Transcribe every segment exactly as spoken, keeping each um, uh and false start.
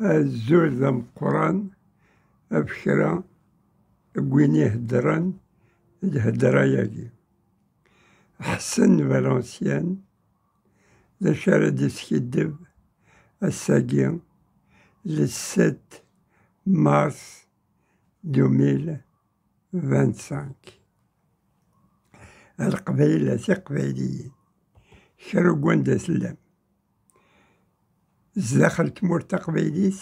Azul d ameqqran ɣef kra n win iheddren lhedra-agi. Ḥsen Valenciennes, d acu ara d-iskiddeb ass-agi, le sept mars deux mille vingt-cinq. A Leqbayel, a Tiqbayliyin, kra n wanda tellam, zdaxel tmurt taqbaylit,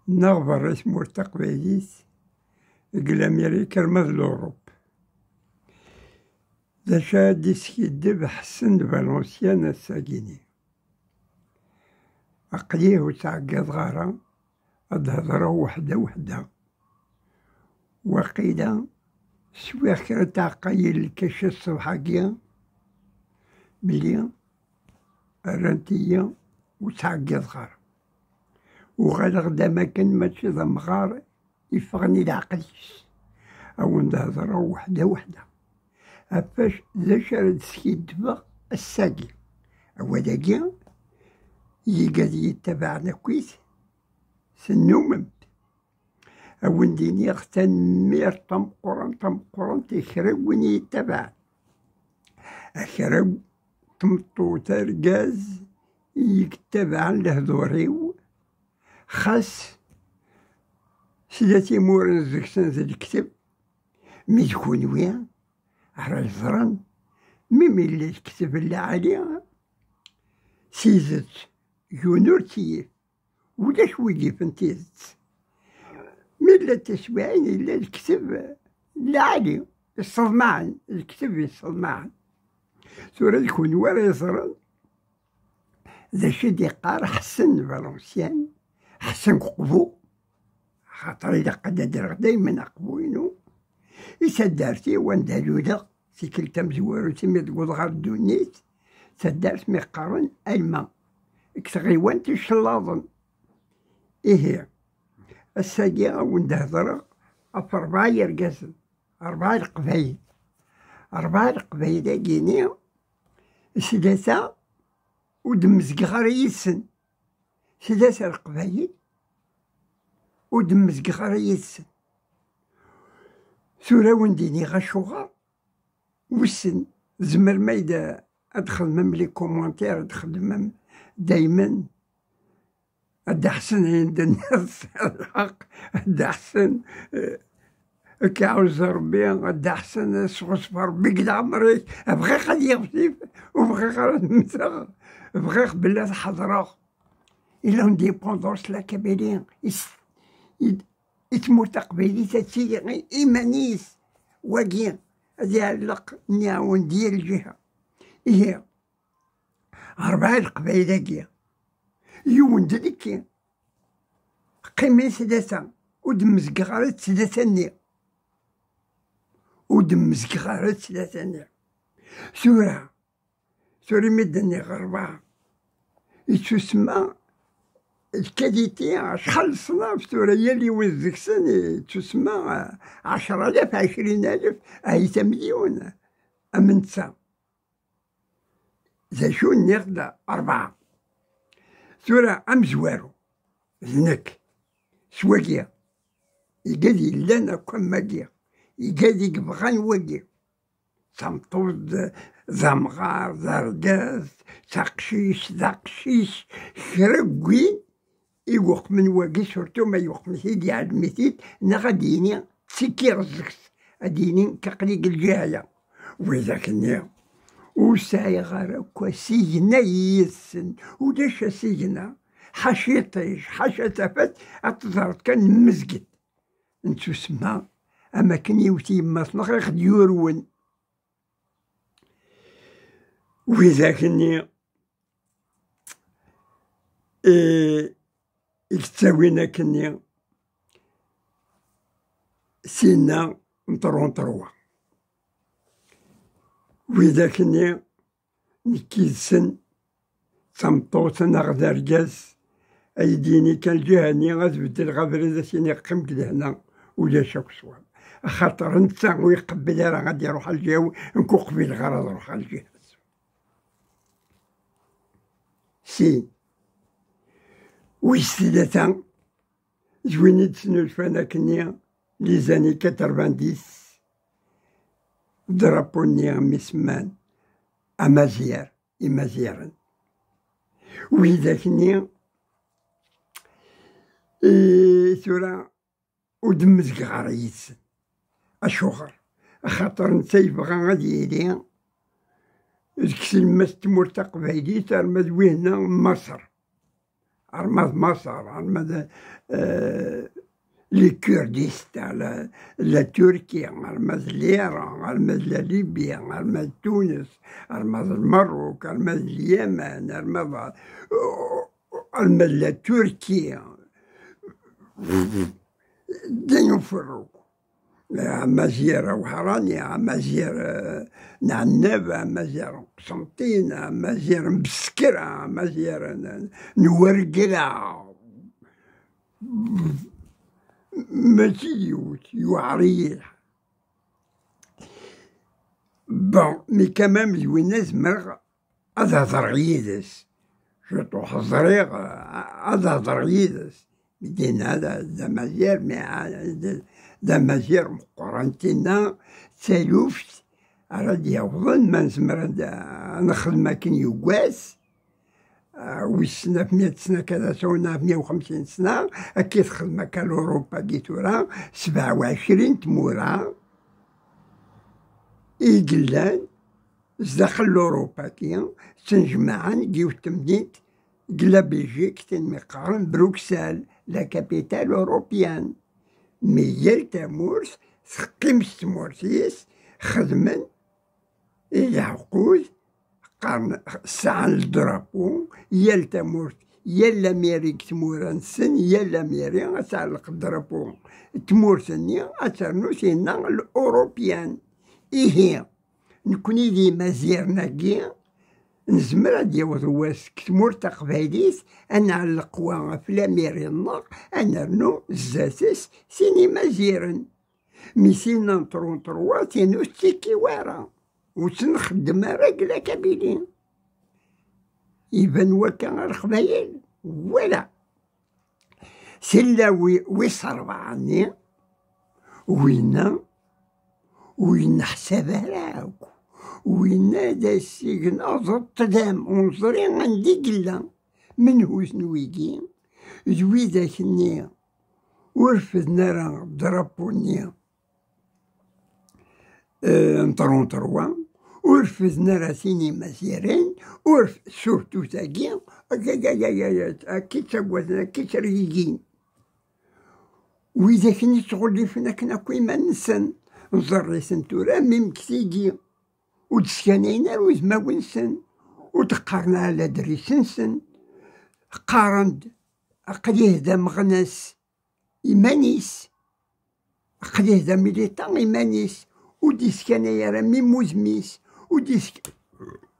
neɣ berra i tmurt taqbaylit, deg Lamirik arma d Lurup. D acu ara d-iskiddeb Ḥsen Valenciennes ass-agi-ni? Aql-i ur ttɛeggiḍeɣ ara ad d-hedreɣ weḥda weḥda. Waqila swiɣ kra n tɛeqqayin lkaci ṣṣbeḥ-agi, belli rrant-iyi ur ttɛeggiḍeɣ ara. Uɣaleɣ-d am akken mačči d amɣar iffɣen i leɛqel-is. A wen-d-hedreɣ weḥda weḥda. Ɣef wac-, d acu ara d-skiddbeɣ ass-agi? Awal-agi, yigad yettabaɛen akkit, tennumem-t. A wen-d-iniɣ tanemmirt tameqqrant, tameqqrant i kra n win yettabaɛen. A kra n tmeṭṭut, argaz i yettabaɛen lehdur-iw, xas sdat imuren deg-sen d lekteb, mi d kunwi ara yeẓren, mi mi yella lekteb n lɛali, tidet, yiwen ur tt-yif. Ulac wi yifen tidet. Mi llant tiswiɛin, yella lekteb lɛali, yesseḍmaɛen, lekteb yesseḍmaɛen. Tura d kunwi ara yeẓren d acu i d-iqqar Ḥsen Valenciennes, Ḥsen Uqbu, axaṭer ilaq ad d-adreɣ daymen aqbu-inu, i taddart-iw anda luleɣ, tikkelt tamezwarut imi d-wwḍeɣ ɣer ddunit, taddart mi qqaren Alma, deg tɣiwant Icellaḍen. Ihi, ass-agi a wen-d-hedreɣ ɣef rebɛa yergazen, rebɛa leqbayel. Rebɛa leqbayel-agi-ni, s tlata ur d-mmezgeɣ ara yid-sen. Tlata leqbayel ur d-mmezgeɣ ara yid-sen. Tura a wen-d-iniɣ acuɣer. Wissen, tzemrem ad d-, ad d-xedmem les commentaires, ad d-xedmem daymen. A Dda Ḥsen, ayen d-tenniḍ tesɛiḍ lḥeqq. A Dda Ḥsen, eh, ad k-iɛuzz Rebbi, a Dda Ḥsen, ad sɣezfeɣ Rebbi deg leɛmer-ik. Bɣiɣ ad yiɣzif, ur bɣiɣ ara ad mmteɣ. Bɣiɣ belli ad ḥeḍreɣ i l'indépendance, la Kabylie, i s-, i, i tmurt taqbaylit ad tili i iman-is. Wagi ad iɛelleq, nniɣ-awen-d, yir lǧiha. Ihi, rebɛa leqbayel-agi, yiwen d nekki. Qqimen tlata, ur d-mmezgeɣ ara tlata-nni. Ur d-mmezgeɣ ara tlata-nni. Tura, tura imi d-nniɣ rebɛa, yettusemma lkaliti, acḥal leṣnaf tura, yal yiwen deg-sen yettusemma ɛecra alaf, ɛecrin alaf, ahi tamelyun, am netta. D acu nniɣ-d? Rebɛa. Tura amezwaru, d nekk, s wagi, igad yellan akk am wagi, igad i yebɣan wagi. D tameṭṭut, d, d amɣar, d argaz, d taqcict, d aqcic, kra n win i yuqmen wagi, surtout ma yuqmen-t-id, yeɛlem-it-id, neɣ ad d-yini ttikkiɣ deg-s, ad d-yini nekk aql-i deg lǧiha-ya. Widak-nni ur sɛiɣ ara akk asigna yid-sen, ulac asigna, ḥaca iṭij, ḥaca tafat, ad teẓreḍ kan mmezgen. Nettusemma am akken yiwet yemma-tneɣ i ɣ-d-yurwen. Widak-nni, eh, i yettawin akkenni sinna n truntrwa. Widak-nni nekk yid-sen, d tameṭṭut neɣ d argaz, ay d-yini kan lǧiha-nni, ad beddleɣ abrid, ad s-iniɣ qqim deg lehna, ulac akk ṣṣwab. Axaṭer netta ur iqebbel ara ad iruḥ ɣer lǧiha-w, nekk ur qbileɣ ara ad ruḥeɣ ɣer lǧiha-s. Sin. Wis tlata, d win i d-snulfan akkenni les années quatre-vingt-dix, drapeau-nni mi semman Amaziɣ, Imaziɣen. Widak-nni, eh, tura ur d-mmezgeɣ ara yid-sen. Acuɣer? Axaṭer netta yebɣa ad yili deg tlemmast n tmurt taqbaylit arma d wihna n Maṣer. Arma d Maṣer, arma d, eh, les Kurdistan, la, la Turquie, arma d l'Iran, arma d la Libye, arma d Tunes, arma d Lmerruk, arma d Lyaman, arma d, arma d la Turquie. Din uferruk. Amaziɣ awḥrani, amaziɣ, eh, n Ɛennaba, amaziɣ n Qsenṭina, amaziɣ n Beskra, amaziɣ n, n Wergela. Mačči d yiwet, yuɛer-iyi. Bon, mi quand même d winna zemreɣ ad hedreɣ yid-s. Ciṭuḥ ẓriɣ, eh, ad hedreɣ yid-s. Mi d-yenna d, d amaziɣ, mi, d, d amaziɣ meqqren, tinna d taluft ara d-yawḍen, ma nezmer ad, ad nexdem akken yuggas. Ah, wissen alef u meyya u tesɛin akka d asawen alef u meyya u xemsin sna, akka i texdem akka Lurupa-agi tura, sebɛa u ɛecrin tmura i yellan zdaxel Lurupa-agi, ttnejmaɛen deg yiwet temdint deg la Belgique, tin mi qqaren Bruxelles, la capitale européenne. Mi yal tamurt teqqim s tmurt-is, xedmen i leɛqud, qqaren, sɛan le drapeau, yal tamurt, yal amiri deg tmura-nsen, yal amiri ad tɛelleq drapeau n tmurt-nni, ad ternu tinna l'européenne. Ihi, nekni d Imaziɣen-agi, nezmer ad d-yaweḍ wass deg tmurt taqbaylit, ad nɛelleq wa ɣef lamiri-nneɣ, ad nernu zdat-s sin Imaziɣen. Mi sin entre trois, tin ur tettikki wara, ur tt-nxeddem ara deg la Kabylie. Iban wakka ar Leqbayel? Wala. Sella wi, wis rebɛa-nni, winna ur yenneḥsab ara akk. Winna d asigna d ṭṭlam, ur neẓri anda i yella. Menhu-ten wigi? D widak-nni ur refden ara drapeau-nni, eh, n trente-trois, ur refden ara sin Imaziɣen, ur f-, surtout tagi, akka i ttaggaden, akka i ttrigin. Widak-nni ttɣellifen akken akk iman-nsen, nẓerr-iten tura, même deg tigi, ur d-skanayen ara udmawen-nsen, ur d-qqaren ara ladris-nsen, qqaren-d, aql-ih d ameɣnas iman-is, aql-ih d amilitan iman-is, ur d-iskanay ara même udem-is, ur d-isk-,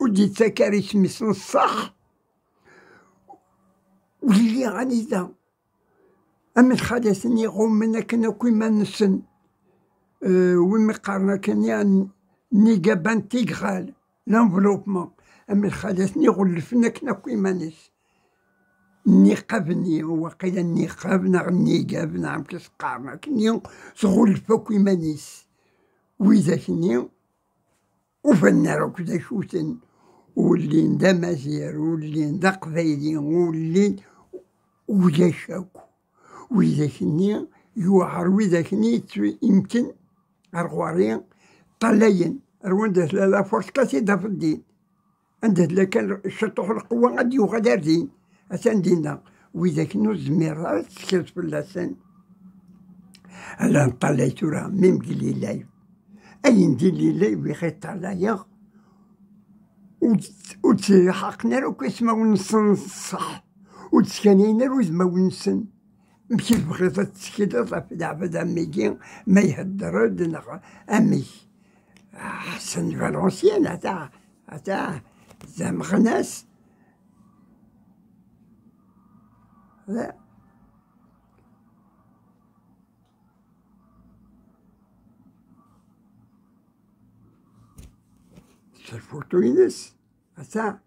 ur d-ittak ara isem-is n ṣṣeḥ. Ur yelli anida. Am lxalat-nni ɣummen akken akk iman-nsen, eh, win mi qqaren akken ya nniga bantigral, l'enveloppement, am lxalat-nni ɣulfen akken akk iman-is. Nniqab-nni, waqila nniqab neɣ nnigab neɣ amek i s-qqaren akken, sɣulf akk iman-is. Widak-nni ur banen ara akk d acu-ten, ur llin d amaziɣ, ur llin d aqbayli, ur llin, ulac akk. Widak-nni, yuɛer widak-nni, yettu-, yemken ar ɣur-i ṭṭalayen, ar wanda tella la force kasi d afeddin. Anda tella kan ciṭuḥ lqewwa ad d-yuɣal ar din. Atan dinna. Widak ur tezmireḍ ara ad tettekleḍ fell-asen. Ala neṭṭalay tura, même deg lilay. Ayen di lilay bɣiɣ ad ṭṭalayeɣ. Ur d-, ur d-ttḥaqen ara akk ismawen-nsen ṣṣeḥ. Ur d-skanayen ara udmawen-nsen. Amek i tebɣiḍ ad tettekleḍ ɣef leɛbad am wigi ma ihedder-d neɣ amek? Ḥsen Valenciennes, ata, ata, d ameɣnas. S lfuṭu-ines, ata.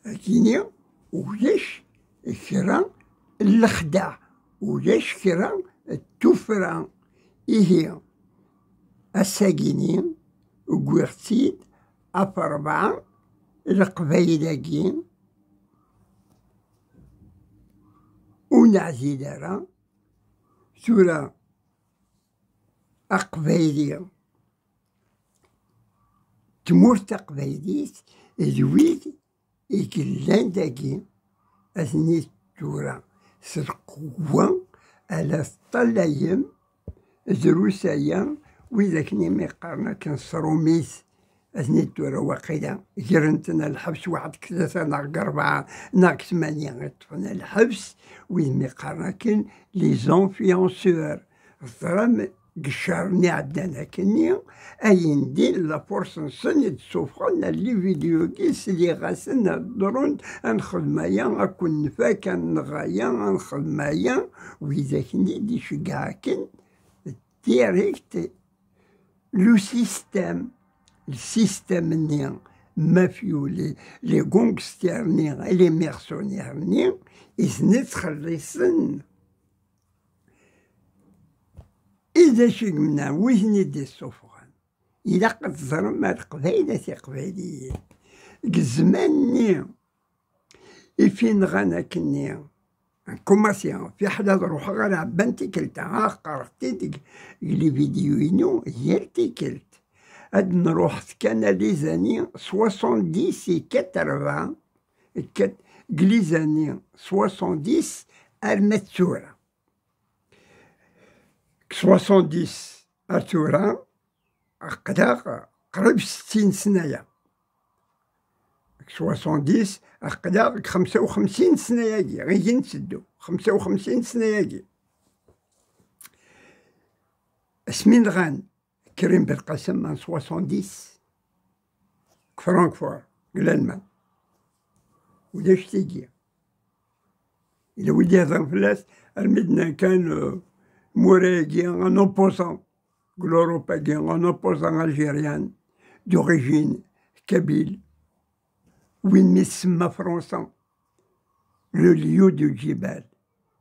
Akini ulac kra n lexdeɛ, ulac kra n tuffra. Ihi, ass-agini wwiɣ-tt-id ɣef rebɛa, Leqbayel-agi ur neɛdil ara. Tura Aqbayli, tmurt taqbaylit d wid i yellan dagi, atni tura s lqewwa, ala teṭṭalayem, drus aya, wid akken i mi qqaren akken s rumit, atni tura waqila gren-ten ɣer lḥebs waḥed deg tlata neɣ deg rebɛa neɣ deg tmanya i ṭṭfen ɣer lḥebs, wid mi qqaren akken les influenceurs. Teẓram deg ccer-nni iɛeddan akkenni, ayen din la force-nsen i d-ssufɣen ar les vidéos-agi, sliɣ-asen ad ḍrun, ad nexdem aya, ad ken-nfak, ad nneɣ aya, ad nexdem aya, widak-nni d-iceggeɛ akken direct le système, le système-nni mafyu, les, les gangsters-nni, les mercenaires-nni, i ten-ittxelliṣen. I d acu i yemneɛ wi ten-id-issufɣen? Ilaq ad teẓrem a Leqbayel, a Tiqbayliyin. Deg zzman-nni i fi nɣan akkenni, nkumasi, fiḥel ad ruḥeɣ ar ɛebban tikkelt, a qqareɣ-t-id deg, deg les vidéos-inu yal tikkelt. Ad nruḥ kan ar les années soixante-dix et quatre-vingts, deg les années soixante-dix arma d tura. Deg soixante-dix ar tura, aql-aɣ qrib settin sna-ya. Deg soixante-dix, aql-aɣ deg xemsa u xemsin sna-yagi, igi nteddu, xemsa u xemsin sna-yagi. Asmi nɣan Krim Belqasem en soixante-dix, deg Francfort, deg Lalman. Ulac tigi. Yella wid yehḍren fell-as, armi d-nnan kan, euh, Murray-agi, un opposant deg l'Europe-agi, un opposant algérien d'origine kabyle, win mi tsemma Fransa le lieu du djibal,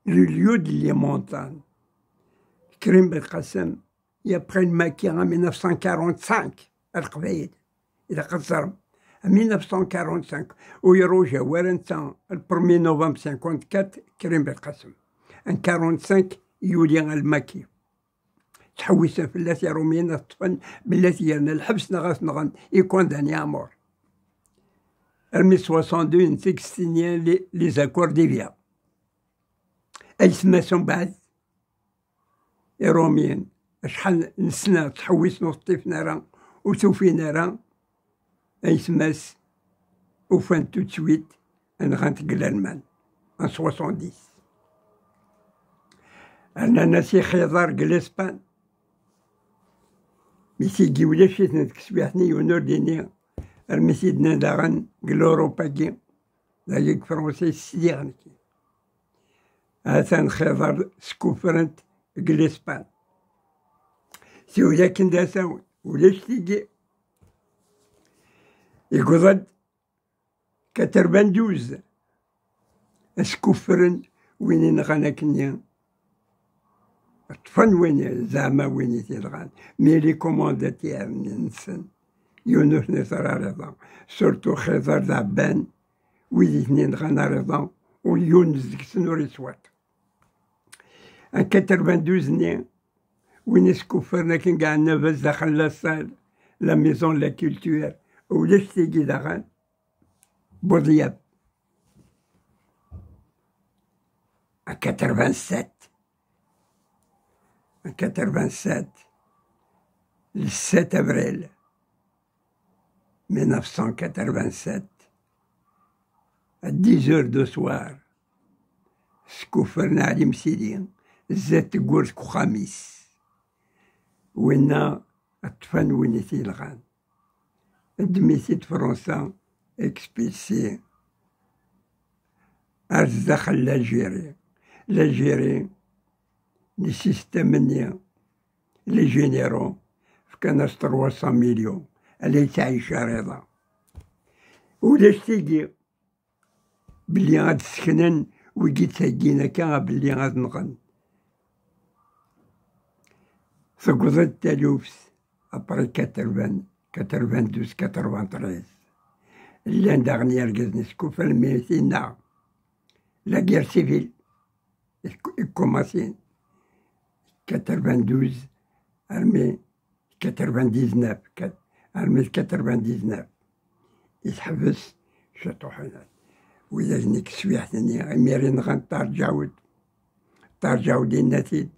le lieu de les montagnes. Krim Belqasem, il a pris le maquis en mille neuf cent quarante-cinq, à Leqbayel. Ilaq ad teẓrem. En mille neuf cent quarante-cinq, ur iruja wara netta, le premier novembre cinquante-quatre, Krim Belqasem. En quarante-cinq, yuli ɣer Lmaki. Ttḥewwisen fell-as Iṛumyen ad t-ṭṭfen, belli ad t-yerren lḥebs neɣ ad t-nɣen, i condamné à mort. Armi soixante-deux, netta i yessinyan les, les accords d'Évian. Aytma-s umbeɛd, Iṛumyen, acḥal n sna ttḥewwisen ur t-ṭṭifen ara, ur t-ufin ara, aytma-s ufan tout de suite, nɣan-t deg Lalman, en soixante-dix. Rnan-as ixiḍar deg Lispan. Mi tigi ulac-iten deg teswiɛt-nni, yiwen ur d-ini, armi t-id-nnan daɣen deg l'Europe-agi, dagi deg Fransa i sliɣ nekk. Atan xiḍar skuffren-t deg Lispan. Tura akken d asawen, ulac tigi. Yewweḍ-d quatre-vingt-douze, ad skuffren win inɣan akkenni. Ṭṭfen win, zeɛma win i t-inɣan. Mais les commanditaires-nsen, yiwen ur ten-iẓra rriḍa. Surtout Xiḍer d Ɛebban, wid i ten-inɣan rriḍa, u yiwen deg-sen ur yettwaṭṭef. En quatre-vingt-douze-nni, win i skuffren akken deg Ɛennaba zdaxel la salle, la maison de la culture, ulac tigi daɣen, Buḍyaf. En quatre-vingt-sept. En quatre-vingt-sept, le sept avril mille neuf cent quatre-vingt-sept, à dix heures du soir, skuffren Ɛli Msidi, zdat tewwurt deg uxxam-is. Winna ṭṭfen win i t-ilɣan. Ddem-it-id Fransa, expulsé ar zdaxel l'Algérie. L'Algérie, le système-nni, les généraux, fkan-as trois cents millions, ala yettɛic ar iḍ-a. Ulac tigi, belli ad d-seknen wigi d-ttheggin akka belli ad nɣen. Tewweḍ-d taluft après quatre-vingts, quatre-vingt-douze, quatre-vingt-treize. Llan daɣen yergazen skuf almi tinna la guerre civile ikkumasin quatre-vingt-douze armi quatre-vingt-dix-neuf, armi quatre-vingt-dix-neuf. Yeḥbes ciṭuḥ. Widak n teswiɛt-nni imir i nɣan Ṭarǧawed. Ṭarǧawed yenna-t-id: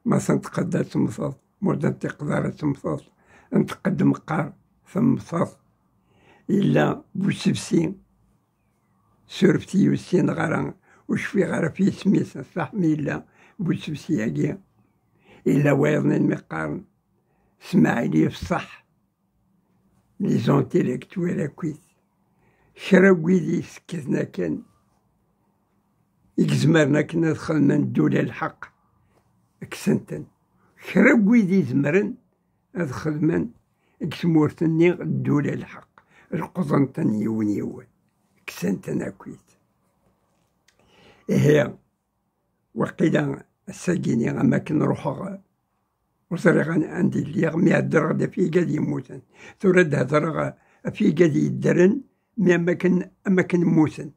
ma tenṭeqeḍ ad temmteḍ, ma ur tenṭiqeḍ ara ad temmteḍ. Nṭeq-d meqqar, temmteḍ. Yella Busebsi, surfet-iyi, ur ssineɣ ara, ur cfiɣ ara ɣef yisem-is, ṣṣeḥ mi yella Busebsi-agi. Yella wayeḍ-nni mi qqaren Smaɛil Yefṣeḥ, les intellectuels akkit. Kra n wid isekden akken, i izemren akken ad xedmen ddula lḥeqq, kksen-ten. Kra n wid izemren ad xedmen deg tmurt-nni ddula lḥeqq, leqḍen-ten yiwen yiwen, kksen-ten akkit. Ihi, waqila ass-agi-nni am akken ruḥeɣ, ur ẓriɣ an-, anda i lliɣ, mi heddreɣ-d ɣef yigad yemmuten. Tura ad d-hedreɣ ɣef yigad yeddren, mi am akken, am akken mmuten.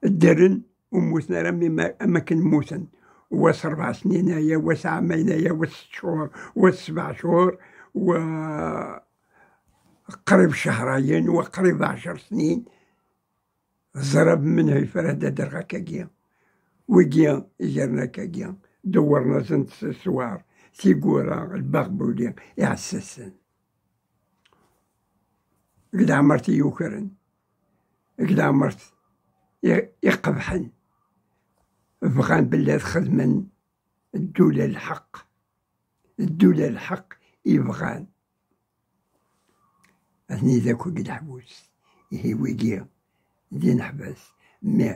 Ddren, ur mmuten ara, mi ma-, am akken mmuten. Wa s rebɛa snin aya, wa s ɛamayen aya, wa s sett ccuhur, wa s sebɛa ccuhur, wa qrib cehrayen, wa qrib ɛecr snin. Ẓer ɣef menhu ara d-hedreɣ akkagi. Wigi igren akkagi, dewwren-asen-d s ṣṣwar, tiggura, lbaɣbuli, iɛessasen. Deg leɛmer i yukren, deg leɛmer i, iqebḥen, bɣan belli ad xedmen ddula lḥeqq. Ddula lḥeqq i bɣan. Atni d akk deg leḥbus. Ihi wigi d ineḥbas, mi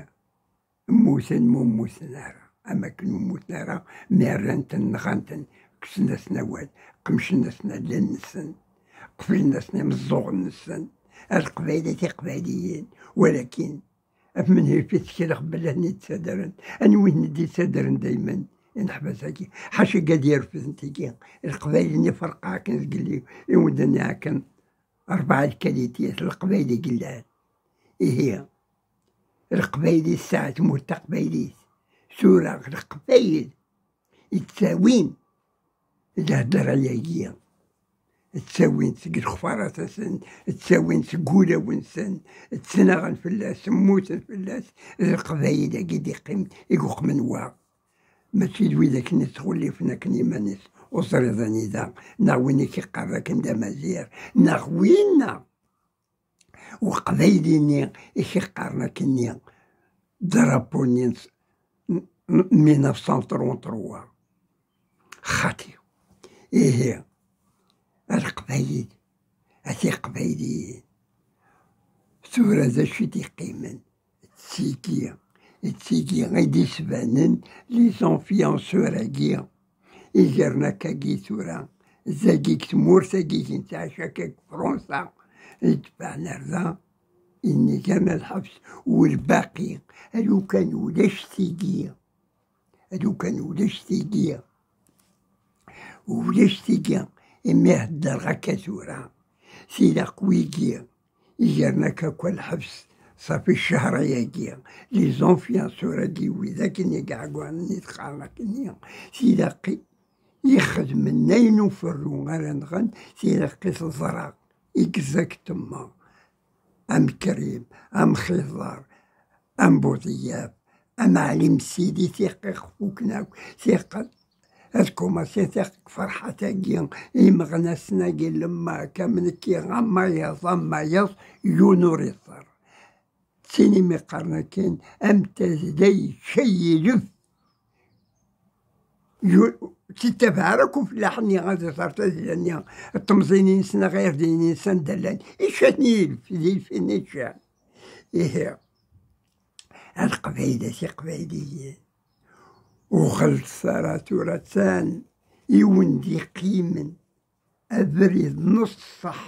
mmuten, ma ur mmuten ara, am akken ur mmuten ara, mi rran-ten, nɣan-ten, kksen-asen awal, qemcen-asen allen-nsen, qeflen-asen imeẓẓuɣen-nsen. A Leqbayel, a Tiqbayliyin, walakin ɣef menhu i ttekleɣ belli ad ten-id-ttadren? Anwi i ten-id-yettadren daymen? Ineḥbas-agi. Ḥaca gad yerfden tigi. Leqbayel-nni ferqeɣ akken zgelli i umdan akken rebɛa lkalitiyat n Leqbayel i yellan. Ihi, Leqbayel yesɛa tmurt taqbaylit. Tura Leqbayel yettawin lhedra-agi. Ttawin-tt seg lexfarat-nsen, ttawin-tt seg wulawen-nsen, ttnaɣen fell-as, mmuten fell-as, d Leqbayel-agi d-iqqimen i yuqmen wa. Mačči d wid akken yettɣellifen akken iman-is, ur teẓriḍ anida, neɣ win i k-iqqaren akken d amaziɣ, neɣ winna Uqbayli-nni i k-iqqaren akkenni, drapeau-nni n, n, n mille neuf cent trente-trois. Xaṭi. Ihi, a Leqbayel, a Tiqbayliyin, tura d acu i d-iqqimen? D tigi, d tigi i d-isbanen les influenceurs-agi. Igren akkagi tura, dagi deg tmurt-agi i nettɛic akka deg Fransa, i d-tebɛen ar da, inna gren lḥebs, u lbaqi, a lukan ulac tigi, a lukan ulac tigi, ulac tigi, imi heddreɣ akka tura, tilaq wigi, igren akka akk lḥebs, ṣafi cchehra-yagi, les influenceurs-agi, wid akken i iɛeggunen i tqaren akkenni, tilaq i ixedmen ayen uferru ara nɣen, tilaq i teẓra exactement am Krim, am Xiẓer, am Buḍeyyaf, am Ɛli Msidi, tilaq fukken akk, tilaq ad kumaṣi, tilaq Ferḥat-agi, imeɣnasen-agi, lemma akka am nekki, am wayeḍ, am wayeḍ, yiwen ur iẓer. D tin imi qqaren akken, am tazla yečča yilef. Yu-, ur tt-ittabaɛ ara akk ufellaḥ-nni ad iẓer tazla-nni, d temẓin-ines neɣ irden-ines anda llan. Ičča-ten yilef, d ilef-nni i ččan. Ihi, a Leqbayel, a Tiqbayliyin, ur ɣelṭet ara tura, attan i wen-d-iqqimen abrid n ṣṣeḥ.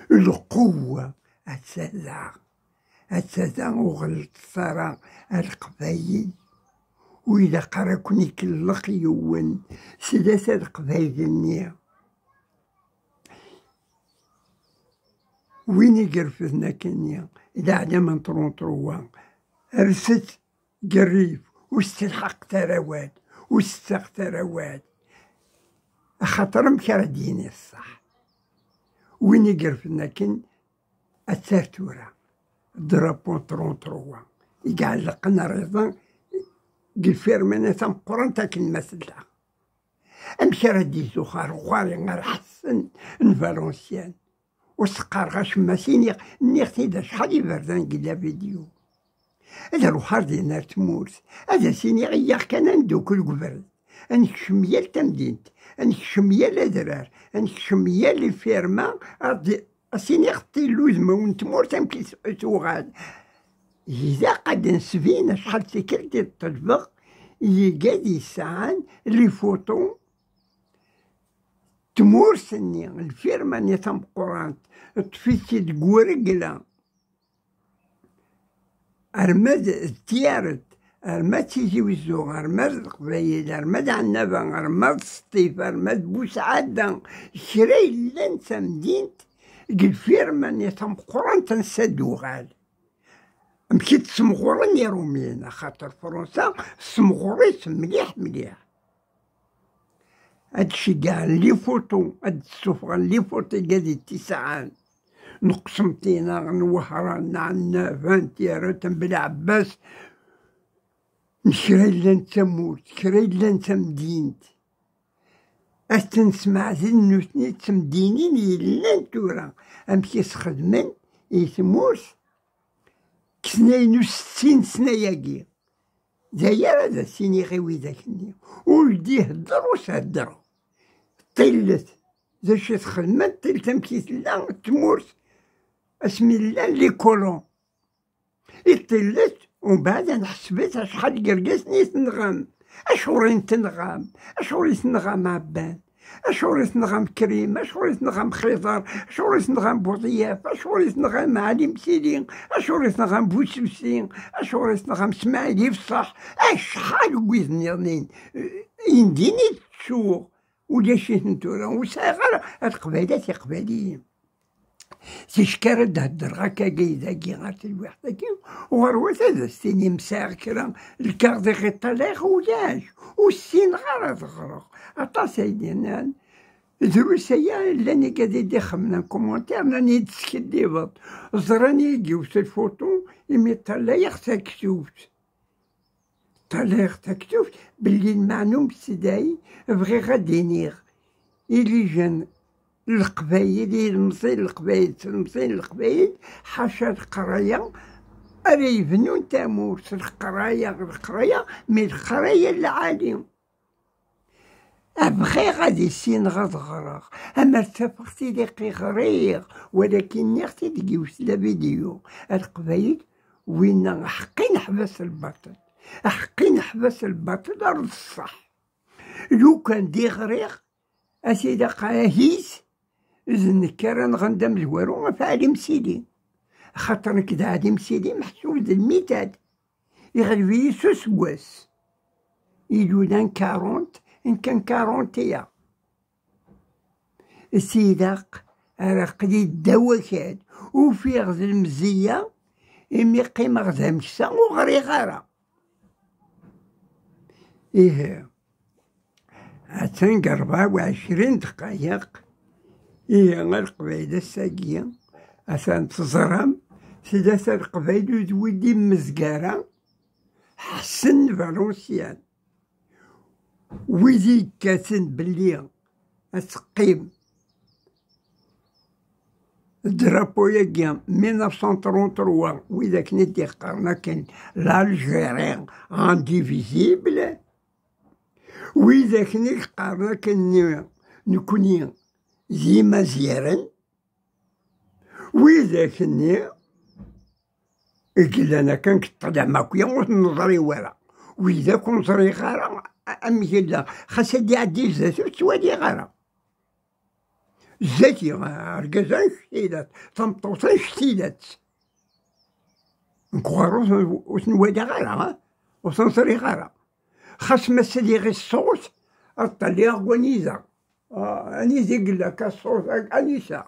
Lqewwa atta da. Atta da ur ɣelṭet ara a Leqbayel, ur ilaq ara ad ken-ikellex yiwen, sdat a Leqbayel-nni. Win i irefden akkenni, d aɛlam n truntrwa, rret-t deg rrif, ur s-telḥaqet ara awal, ur s-ttaɣet ara awal. Axaṭer amek ara d-yini ṣṣeḥ? Win i irefden akken, attar tura drapeau n truntrwa i iɛellqen ar iḍ deg lfirma-nni tameqqrant akken ma tella. Amek ara d-izuxx ar uxari, ar Ḥsen n Valenciennes? Ur s-qqareɣ acemma, s-iniɣ, nniɣ-t-id acḥal iberdan deg la vidéo. Ad ruḥeɣ ar din ar tmurt, ad as-iniɣ, iyyaɣ kan ad neddukel deg ubrid, ad nekcem yal tamdint, ad nekcem yal adrar, ad nekcem yal lfirma, ad, ad s-iniɣ, tilt udmawen n tmurt amek i s-, tuɣal. Ilaq ad d-nesbin acḥal d tikkelt i d-ṭelbeɣ i yigad yesɛan les photos tmurt-nni, lfirma-nni tameqqrant, ṭṭef-itt-id deg uregla. Arma d Tiyaret, arma d Tizi Wezzu, arma d Leqbayel, arma d Ɛennaba, arma d Sṭif, arma d Busɛada, kra yellan d tamdint deg lfirma-nni tameqqrant ansa d-uɣal. Amek i d-ssemɣuren Iṛumyen, axaṭer Fransa tessemɣur-itt mliḥ mliḥ. Ad d-ceggɛen les photos, ad d-ssufɣen les photos i gad i t-isɛan n Qsenṭina, n Wehran, n Ɛennaba, n Tiyaret, n Belɛebbas, n kra yellan d tamurt, kra yellan d tamdint. Ad ten-smeɛden nutni d temdinin yellan tura, amek i s-xedmen i tmurt deg tnayen u settin sna-agi. D aya ara d as-iniɣ i widak-nni. Ur d-ihedder, ur s-heddreɣ. Ṭillet, d acu i txedmem? Ṭillet amek i tella tmurt asmi llan les colons. I ṭillet, umbeɛd ad neḥseb-it acḥal n yergazen i tenɣam. Acuɣer i ten-tenɣam? Acuɣer i tenɣam Ɛebban? Acuɣer i tenɣam Krim? Acuɣer i tenɣam Xiḍer? Acuɣer i tenɣam Buḍyaf? Acuɣer i tenɣam Ɛli Msili? Acuɣer i tenɣam Busebsi? Acuɣer i tenɣam Smaɛil Ibṣaḥ? Acḥal n wid nniḍen, indin i d-ttuɣ. Ulac-iten tura, ur sɛiɣ ara, a Leqbayel, a Tiqbayliyin. Ticki ara d-heddreɣ akkagi dagi ɣer telwiḥt-agi, uɣerwat ad as-tinim sɛiɣ kra, lkaɣeḍ i ɣ-iṭalayeɣ ulac, ur ssineɣ ara ad ɣreɣ. Aṭas ay d-yennan, drus aya llan igad i d-ixemmen commentaire, nnan-iyi-d teskiddibeḍ, ẓran-iyi-d yiwet lfuṭu imi ṭalayeɣ taktubt. Ṭalayeɣ taktubt belli lmeɛna umesday, bɣiɣ ad d-iniɣ i les jeunes n Leqbayel, i ilemẓiyen n Leqbayel, d tlemẓiyin n Leqbayel, ḥaca leqraya ara yebnun tamurt, leqraya, leqraya, mi leqraya n lɛali. Bɣiɣ ad issineɣ ad ɣreɣ, amer d tafeɣt i ɣriɣ, walakin nniɣ-t-id deg yiwet la vidéo, a Leqbayel, winna aḥeqqi neḥbes lbaṭel, aḥeqqi neḥbes lbaṭel ar d ṣṣeḥ. Lukan d iɣriɣ, a tilaq ahit, d nekk ara nɣen d amezwaru ɣef Ɛli Msili. Axaṭer nekk d Ɛli Msili meḥsub d lmitad. Iɣleb-iyi s useggas. Ilulan quarante, nekk n quarante et un. Tilaq ara aql-i ddaw wakal, ufiɣ d lemzeyya imi qqimeɣ d ameksa ur ɣriɣ ara. Ihi, atan deg rebɛa u ɛecrin ddqayeq. Ihi, a Leqbayel, ass-agi, atan teẓram, tlata Leqbayel ur d wid immezgara, Ḥsen Valenciennes. Wid i yekkaten belli ad teqqim drapeau-agi, mille neuf cent trente-trois, wid akken i d-iqqaren akken l'Algérie indivisible, wid akken i yeqqaren akken nekkni d imaziren, wid akken i yellan akken deg ṭṭlam akk, ur ten-neẓri wara. Wid akk ur neẓriɣ ara a-, amek yella, xas ad d-iɛeddi zdat ur ttwaliɣ ara. Zdat-i, argaz annect-ilat, tameṭṭut annect-ilat. Nekk ɣur-s ur ten-walaɣ ara, ha? Ur ten-ẓriɣ ara. Xas ma sliɣ i ṣṣut, ad ṭṭalliɣ deg wanida. Ah, anida i yella akka ṣṣut-agi, anisa?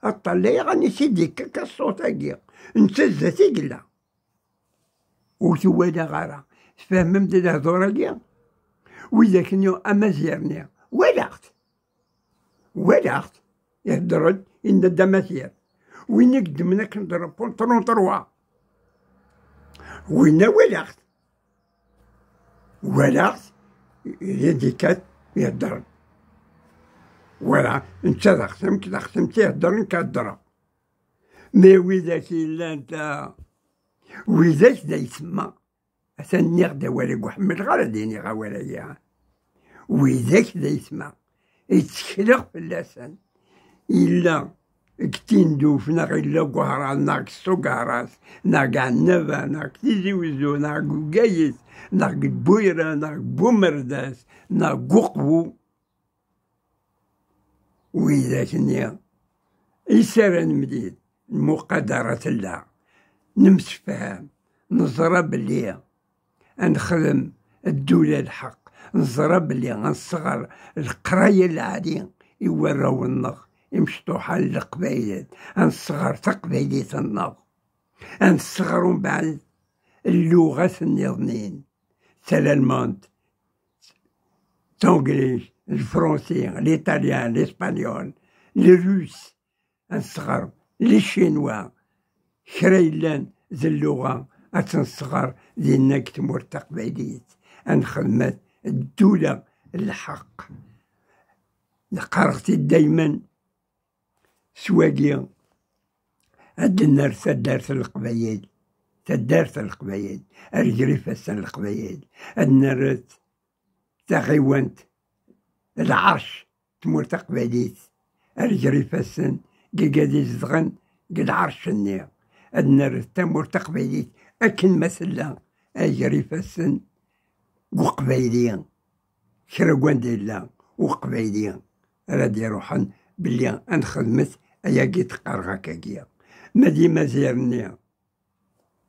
Ad ṭṭalliɣ anisa i d-yekka akka ṣṣut-agi. Netta zdat i yella. Ur t-walaɣ ara. Tfehmem-d lehdur-agi? Widak-nni, amaziɣ-nni, walaɣ-t. Walaɣ-t. Ihedder-d, yenna-d amaziɣ. Win i yeddmen akken drapeau n trente-trois. Winna walaɣ-t. Walaɣ-t, yedikkat, ihedder. Wala, netta d axtem, d axtem, ihedder, nekk heddreɣ. Mi widak yellan, ta, widak d aytma. Atan nniɣ-d awal-agi, ur ḥemmleɣ ara ad iniɣ awal-agi. Widak d aytma, ttekleɣ fell-asen. Yella deg Tinduf, neɣ yella deg Wehran, neɣ deg Sugehras, neɣ deg Ɛennaba, neɣ deg Tizi Wezzu, neɣ deg Bgayet, neɣ deg Buyra, neɣ deg Bumerdas, neɣ deg Uqbu. Widak-nni i s ara nemlil, lmuqadara tella, nemsefham, neẓra belli ad nexdem ddula lḥeqq, neẓra belli ad nesɣer leqraya lɛali i warraw-nneɣ imecṭuḥa n Leqbayel, ad nesɣer taqbaylit-nneɣ, ad nesɣer umbeɛd lluɣat nniḍnin, talalmant, tanglizt, lefransi, liṭalyan, lispagnol, lirus, ad nesɣer licinwa, kra yellan d lluɣa ad tt-nesɣer dinna deg tmurt taqbaylit, ad nexdem ddula n lḥeqq. Qqareɣ-t-id daymen, s wagi ad d-nerr taddart n Leqbayel, taddart n Leqbayel, ar ger ifassen n Leqbayel, ad nerret taɣiwant, lɛerc, tmurt taqbaylit, ar ger ifassen n wigad izedɣen deg lɛerc-nni, ad nerret tamurt taqbaylit akken ma tella, ar ger ifassen n uqbayli, kra n wanda yella uqbayli ara d-iruḥen belli ad nexdmet ayagi teqqareɣ akkagi. Ma d imaziren-nni,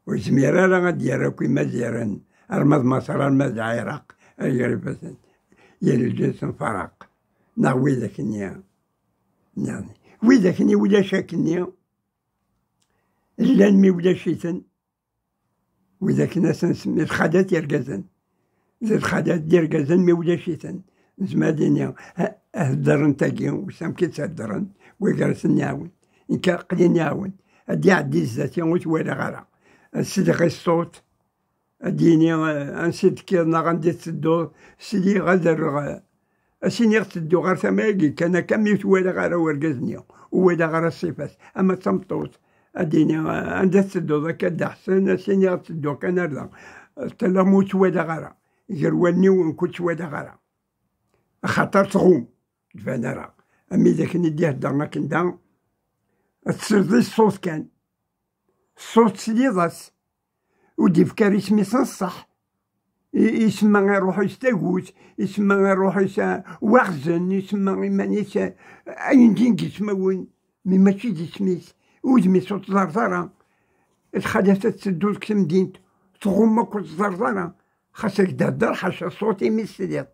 ur yezmir ara ad d-yerr akk imaziren, arma d Maṣer, arma d Lɛiraq, ar ger ifassen, yal lǧens n Faraq, neɣ widak-nni, nniḍen. Widak-nni ulac akkenni, llan mi ulac-iten, widak-nni ad sen-nsemmi lxalat yergazen. D lxalat d yergazen mi ulac-iten. Nezmer ad d-iniɣ, ha-, heddren tagi, wissen amek i tt-heddren, wigi ara sen-iɛawen. Nekk aql-i niɛawen. Ad d-iɛeddi zdat-i ur t-walaɣ ara. Ad sliɣ i ṣṣut, ad d-yini, eh, ansi d-tekkiḍ neɣ anda i tettedduḍ, sliɣ ad rreɣ, eh, ad s-iniɣ ttedduɣ ɣer tama-agi kan akka, mi ur t-walaɣ ara urgaz-nni, ur walaɣ ara ṣṣifa-s, ama d tameṭṭut, ad d-iniɣ, eh, anda tettedduḍ akka a Dda Ḥsen, ad s-iniɣ ttedduɣ kan ar da. Eh, tella ur tt-walaɣ ara, gar wallen-iw nekk ur tt-walaɣ ara. Axaṭer tɣum, tban ara. Am widak-nni d-iheddren akken da, ad tesleḍ i ṣṣut kan. Ṣṣut tesliḍ-as. Ur d-ifka ara isem-is n ṣṣeḥ. I-, isemma i ṛṛuḥ-is tagut, isemma i ṛṛuḥ-is, ah, waɣzen, isemma iman-is, ah, ayen din deg ismawen, mi mačči d isem-is. Udem-is ur teẓẓareḍ ara. Lxalat ad tetteddu deg temdint, tɣumm akk ur teẓẓareḍ ara. Xas ad k-d-thedder, ḥaca ṣṣut imi tesliḍ.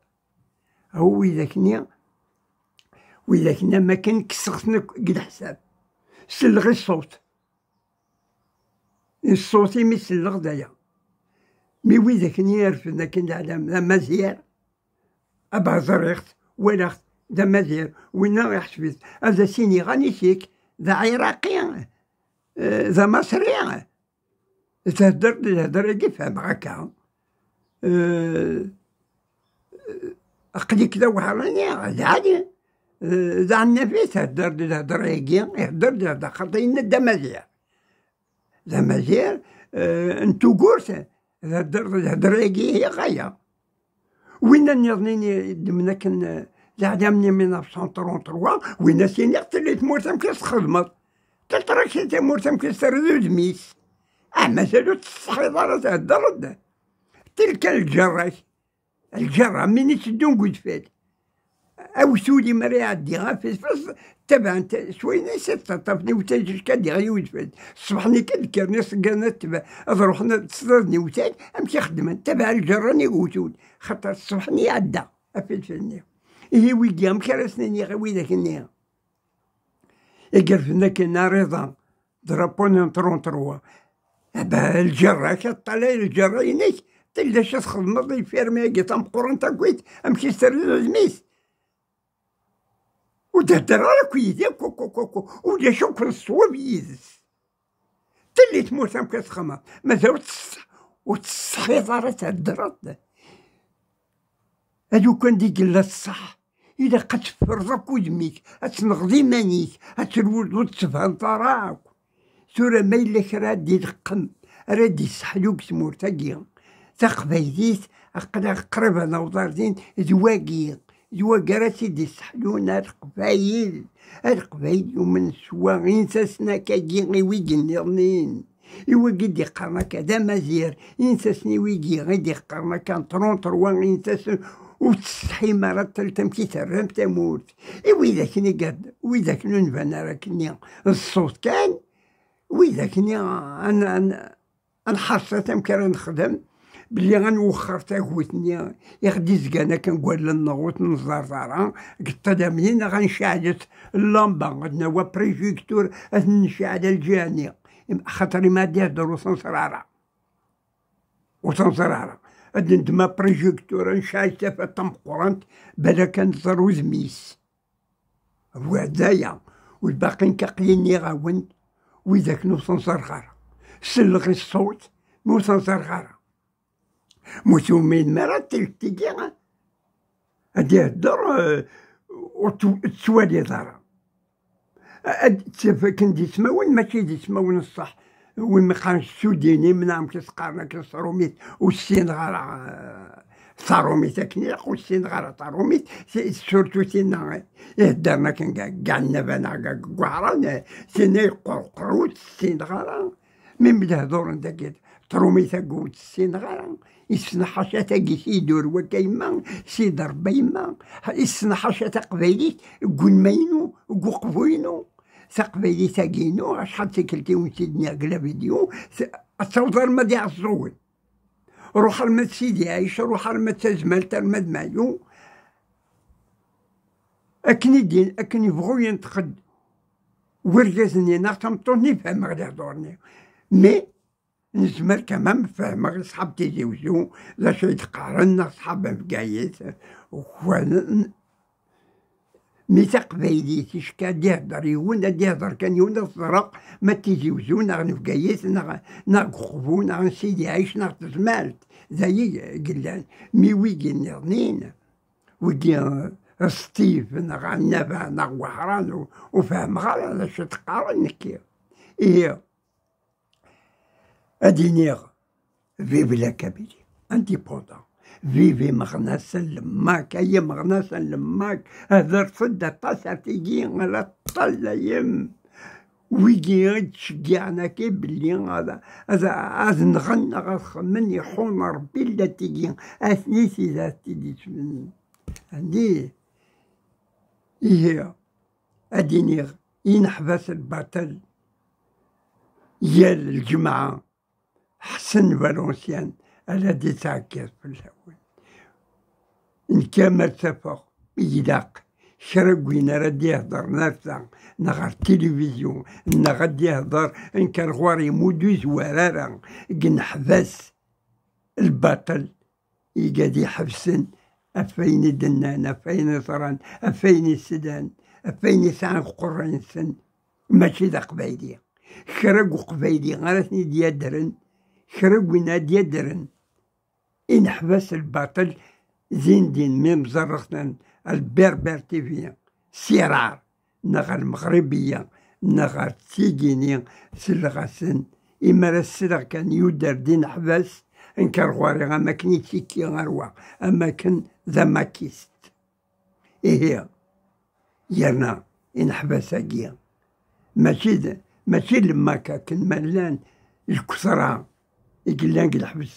Aw widak-nni, widak-nni am akken kkseɣ-ten akk deg leḥsab. Selleɣ i ṣṣut. I ṣṣut imi selleɣ d aya. Mi widak-nni irefden akken d aɛlam d amaziɣ, aba ẓriɣ-t, walaɣ-t, d amaziɣ, winna iḥseb-it. Ad as-iniɣ anisik, d aɛiraqi, eh, d amaṣri. Thedder-d lhedra-agi, fehmeɣ akka. Eh, aql-ik d aweḥrani, d ɛali. Eh, d aɛennabi, thedder-d lhedra-agi, ihedder-d lhedra, xaṭer yenna-d d amaziɣ. D amaziɣ, eh, n tugurt, thedder-d lhedra-agi, ihi ɣaya. Winna nniḍen i ddmen akken, eh, leɛlam-nni mille neuf cent trente-trois, winna s-iniɣ telli tmurt amek i s-txedmeḍ. Teṭra-k i tamurt amek i s-terriḍ udem-is. Ah, mazal ur tettsetḥiḍ ara theddreḍ-d. Tilka lǧerra-k. Lǧerra, min itteddun deg udfel. awtul-im ara iɛeddi ɣef ifassen, ttabaɛen s wayen i s-ittaṭṭafen i utajjel, ad d-iɣli udfel. Ṣṣbeḥ-nni kan kkren iṣeggaren ad tba-, ad ruḥen ad ttḍaden iwtal, amek i xeddmen? Ttabaɛen lǧerra-nni deg uwtul, xaṭer ṣṣbeḥ-nni iɛedda afelfel-nni. Ihi wigi, amek ara s-nini i widak-nni igerfen akken ariḍa, drapeau n trente-trois? Aba lǧerra-k, aṭṭalay lǧerra-inek, tella acu txedmeḍ i lfirma-agi tameqqrant akkit, amek i s-terriḍ udem-is? Ur d-hedder ara akk yid-i, akk, akk, akk, akk, ulac akk n ṣṣwab yid-s. Telli tmurt amek ad txemmeḍ, mazal ur tṣeḥ-, ur tṣeḥḥiḍ ara theddreḍ. Ad ukan di yella ṣṣeḥ, ilaq ad teffreḍ akk udem-ik, ad tenɣeḍ iman-ik, ad terwuḍ ur d-tebhaneḍ ara akk. Tura ma yella kra ad d-ileqqem, ara d-isseḥlu deg tmurt-agi taqbaylit, aql-aɣ qrib ad naweḍ ar din, d wagi, d wagi ara tt-id-isseḥlun, a Leqbayel, a Leqbayel yumen s wa, insasen akkagi i wigi nniḍen, i wigi d-iqqaren akka d amazir, insasen i wigi i d-iqqaren akka n trente-trois, insasen ur tsetḥim ara, tal tamek i terram tamurt. I widak-nni gad, widak ur nban ara akkenni, d ṣṣut kan, widak-nni ad n-, ad n-, ad nḥerṣet amek ara nexdem, belli ad nwexxer tagut-nni i ɣ-d-izgan akken deg wallen-nneɣ ur t-neẓẓert ara, deg ṭṭlam-nni neɣ ad nceɛlet llamba, ad nawi aprijiktur ad t-nceɛl ar lǧiha-nni, axaṭer imi ad d-ihder ur t-neẓri ara. Ur t-neẓri ara. Ad d-neddem aprijiktur, ad nceɛl tafat tameqqrant, balak ad nẓer udem-is. Wa d aya. U lbaqi nekk aql-i nniɣ-awen, widak ur ten-ẓerreɣ ara. Selleɣ i ṣṣut, mi ur ten-ẓerreɣ ara. Ma ur tuminem ara, tilt tigi ad d-ihedder, eh, ur t-, ur tettwaliḍ ara. Ad tt-, akken d ismawen, mačči d ismawen ṣṣeḥ. Win mi qqaren Sudini, mneɛ amek i s-qqaren akken s trumit, ur ssineɣ ara, eh, tarumit akken ilaq, ur ssineɣ ara tarumit, si-, surtout tinna, eh, iheddren akken ga-, ga Nnaba neɣ ga-, ga Wehran, eh, tinna yeqqurqer, ur tt-ssineɣ ara. Mi m-d-hduren dagi, trumit-agi ur tt-ssineɣ ara. Issen ḥaca tagi s idur wakka yemma, s iderba yemma. Issen ḥaca taqbaylit, deg unma-inu, deg uqbu-inu. Taqbaylit-agi-inu, acḥal d tikkelt i wen-tt-id-nniɣ deg la vidéo, s-, ad taweḍ arma d Iɛeẓẓugen. Ruḥ arma d Sidi Ɛic, ruḥ arma d Tazmalt, arma d Mayu. Akken i d-, akken yebɣu yenṭeq-d wergaz-nni neɣ tameṭṭut-nni, fehmeɣ lehdur-nni. Mais nezmer quand même, fehmeɣ ṣṣḥab Tizi Wezzu, d acu i d-qqaren, neɣ ṣṣḥab n Bgayet, ukwanen. Mi taqbaylit, icka ad d-ihder yiwen, ad d-ihder kan yiwen, ad ẓreɣ ma d Tizi Wezzu, neɣ n Bgayet, neɣ, neɣ deg Uqbu, neɣ n Sidi Ɛic, neɣ Tezmalt. D ayi i yellan. Mi wigi nniḍnin, wigi, eh, Sṭif, neɣ Ɛennaba, neɣ Wehran, ur, ur fehmeɣ ara d acu i d-qqaren nekki. Ihi, ad iniɣ, vive la Kabylie, indépendant. Vive imeɣnasen n Lemmak, ay imeɣnasen n Lemmak, hedret-d aṭas ar tigi, ala ṭṭallayem. Wigi i d-ceggɛen akka belli ad, ad, ad nɣen neɣ ad xemmen, iḥun Rebbi la tigi, atni tidak t-id-ismen. Andi, ihi, ad iniɣ, ineḥbas lbaṭel yal lǧemɛa, Ḥsen Valenciennes, ala d-ittɛekkiḍ fell-awen. Nekk amer tafeɣ, ilaq kra n win ara d-iheḍren ar ta, neɣ ɣer tilivizyu, neɣ ad d-ihḍer, nekk ar ɣur-i ur d-izwar ara, deg ineḥbas lbaṭel, iga d-iḥebsen ɣef wayen i d-nnan, ɣef wayen i ẓran, ɣef wayen i slan, ɣef wayen i sɛan deg uqerray-nsen, mačči d aqbayli. Kra n uqbayli ara ten-id-yaddren, kra n win ad d-yaddren, ineḥbas lbaṭel din din, mi mẓerrexten Lberber T V, Sirar, neɣ ɣer Lmeɣribiya, neɣ ɣer Tigini, selleɣ-asen, imi ara sleɣ kan yudder d ineḥbas, nekk ar ɣur-i am akken ittekki ar wa, am akken d amakist. Ihi, yerna ineḥbas-agi, mačči d, mačči d lemmak akken ma llan lkesra i yellan deg leḥbes,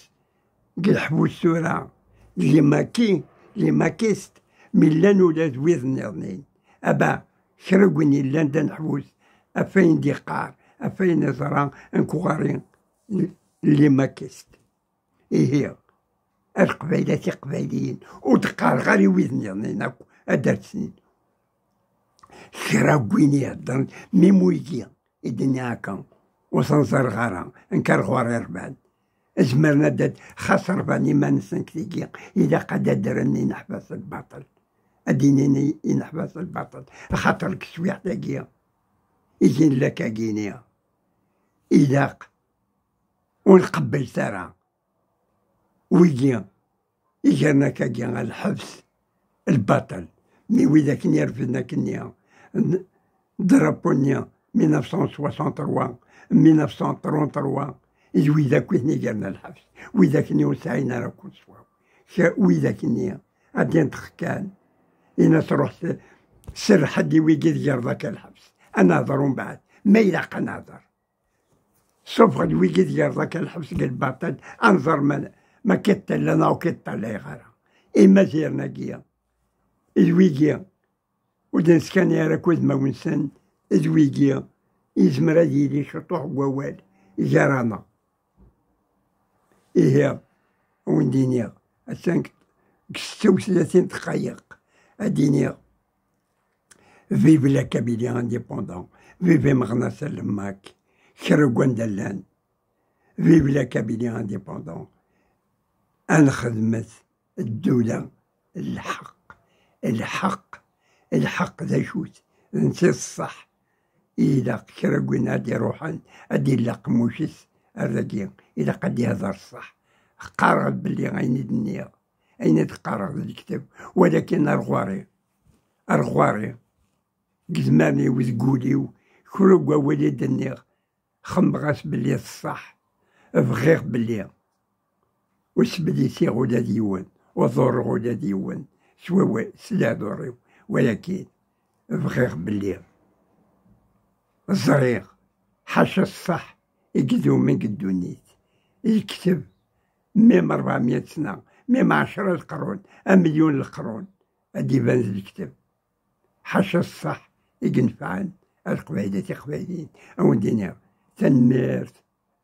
deg leḥbus tura, d limaki, limakist, Mi llan ula d wid nniḍen, aba kra n win yellan d aneḥbus ɣef wayen d-iqqar, ɣef wayen iẓra, nekk uɣari n limakist. Ihi, a Leqbayel, a Tiqbayliyin, ur d-qqareɣ ara i wid nniḍen akk ad d-rsen. Kra n win iheddren, mi wigi i d-nniɣ akka, ur ten-ẓerreɣ ara, nekk ar ɣur-i rban. Zemren ad d-, xas rban iman-nsen deg tigi, ilaq ad d-ddren ineḥbas lbaṭel. Ad d-inin i-, ineḥbas lbaṭel, axaṭer deg teswiɛt-agi, i d-nella akkagini, ilaq ur nqebbel ara. Wigi, igren akkagi ɣer lḥebs, lbaṭel. Mi widak-nni refden akkenni, n-, drapeau-nni, mille neuf cent soixante-trois, mille neuf cent trente-trois, d widak i ten-igren ɣer lḥebs. Widak-nni ur sɛin ara kunswa. Ka-, widak-nni, ad d-inṭeq kan, in-as ruḥ s-, serreḥ-d i wigi tgerḍ akka lḥebs. Ad nehḍer umbeɛd, ma ilaq ad nehḍer. Sufeɣ-d wigi tgerḍ akka lḥebs deg lbaṭel, ad nẓer ma, ma kiṭṭella neɣ ur kiṭṭella ara. Imaziren-agi, d wigi, ur d-neskani ara akk udmawen-nsen, d wigi, yezmer ad yili ciṭuḥ n wawal gar-aneɣ. Ihi, a wen-d-iniɣ, attan deg, deg setta u tlatin dqayeq, ad d-iniɣ, vive la Kabylie indépendante, vive Meɣnas Alemmak, kra n wanda llan, vive la Kabylie indépendante, ad nxedmet ddula n lḥeqq, lḥeqq, lḥeqq d acu-t? D netta i d ṣṣeḥ. Ilaq kra n win ad d-iruḥen, ad d-illa aqemmuc-is ar dagi, ilaq ad d-ihder ṣṣeḥ. Qqareɣ belli ayen i d-nniɣ, ayen i d-qqareɣ di lekteb, walakin ar ɣur-i, ar ɣur-i, deg idmaren-iw, deg wul-iw, kra n wawal i d-nniɣ, xemmeɣ-as belli d ṣṣeḥ. Bɣiɣ belli ur sblisiɣ ula d yiwen, ur ḍurreɣ ula d yiwen s wawal, s lehdur-iw, walakin bɣiɣ belli ẓriɣ ḥaca ṣṣeḥ i idumen deg ddunit. Yekteb, mim ṛebɛemya sna, mim ɛecra leqrun, amelyun leqrun, ad d-iban d lekteb. Ḥaca ṣṣeḥ i inefɛen a Leqbayel, a Tiqbayliyin. A wen-d-iniɣ tanemmirt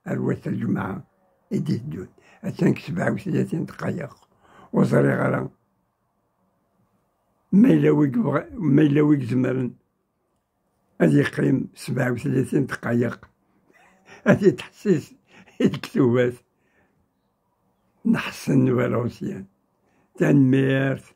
ar wass n lǧemɛa i d-iteddun. Attan deg sebɛa u tlatin dqayeq. Ur ẓriɣ ara ma yella wi yebɣa-, ma yella wi izemren ad yeqqim sebɛa u tlatin dqayeq ad yettḥessis i lektubat n Ḥsen n Ubeṛṛusyan. Tanemmirt.